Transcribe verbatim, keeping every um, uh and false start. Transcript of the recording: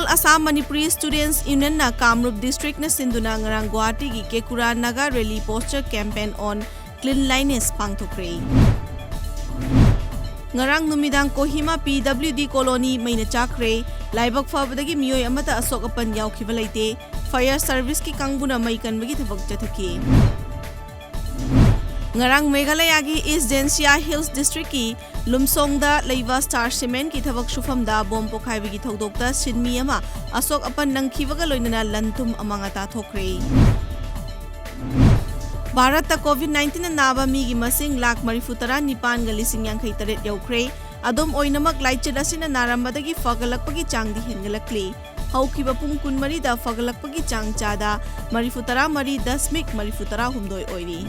Assam Manipuri Students Unionꯅ Kamrup districtꯅ ꯁꯤꯟꯗꯨꯅ ꯉꯔꯥꯡ ꯒꯨꯋꯥꯍꯥꯇꯤꯒꯤ ꯀꯦꯀꯨꯔꯥ Naga Rally Poster Campaign on Cleanliness ꯄꯥꯡꯊꯣꯛꯈ꯭ꯔꯦ꯫ ꯉꯔꯥꯡ ꯅꯨꯃꯤꯗꯥꯡ Kohima P W D colony ꯃꯩꯅ ꯆꯥꯛꯈ꯭ꯔꯦ꯫ ꯂꯥꯏꯕꯛ ꯐꯕꯗꯒꯤ ꯃꯤꯑꯣꯏ ꯑꯃꯠꯇ ꯑꯁꯣꯛ ꯑꯄꯟ ꯌꯥꯎꯈꯤꯕ ꯂꯩꯇꯦ꯫ Fire serviceꯀꯤ ꯀꯥꯡꯕꯨꯅ ꯃꯩ ꯀꯟꯕꯒꯤ ꯊꯕꯛ ꯆꯠꯊꯈꯤ꯫ ꯉꯔꯥꯡ ꯃꯦꯘꯥꯂꯌꯥꯒꯤ East Jaintia Hills districtꯀꯤ ꯂꯨꯝꯁꯣꯡꯗ ꯂꯩꯕ Star Cementꯀꯤ ꯊꯕꯛ ꯁꯨꯐꯝꯗ ꯕꯣꯝ ꯄꯣꯈꯥꯏꯕꯒꯤ ꯊꯧꯗꯣꯛꯇ ꯁꯤꯟꯃꯤ ꯑꯃ ꯑꯁꯣꯛ ꯑꯄꯟ ꯅꯪꯈꯤꯕꯒ ꯂꯣꯏꯅꯅ ꯂꯟ ꯊꯨꯝ ꯑꯃꯥꯡ ꯑꯇꯥ ꯊꯣꯛꯈ꯭ꯔꯦ꯫ ꯚꯥꯔꯠꯇ COVID nineteen ꯅꯥꯕ ꯃꯤꯒꯤ ꯃꯁꯤꯡ ꯂꯥꯈ ꯃꯔꯤꯐꯨ ꯇꯔꯥ ꯅꯤꯄꯥꯟꯒ ꯂꯤꯁꯤꯡ ꯌꯥꯡꯈꯩ ꯇꯔꯦꯠ ꯌꯧꯈ꯭ꯔꯦ꯫ ꯑꯗꯨꯝ ꯑꯣꯏꯅꯃꯛ, ꯂꯥꯏꯆꯠ ꯑꯁꯤꯅ ꯅꯥꯔꯝꯕꯗꯒꯤ ꯐꯒꯠꯂꯛꯄꯒꯤ ꯆꯥꯡꯗꯤ ꯍꯦꯟꯒꯠꯂꯛꯂꯤ꯫ ꯍꯧꯈꯤꯕ ꯄꯨꯡ ꯀꯨꯟꯃꯔꯤꯗ ꯐꯒꯠꯂꯛꯄꯒꯤ ꯆꯥꯡ ꯆꯥꯗ ꯃꯔꯤꯐꯨ ꯇꯔꯥ ꯃꯔꯤ ꯗꯁꯃꯤꯛ ꯃꯔꯤꯐꯨ ꯇꯔꯥ ꯍꯨꯝꯗꯣꯏ ꯑꯣꯏꯔꯤ꯫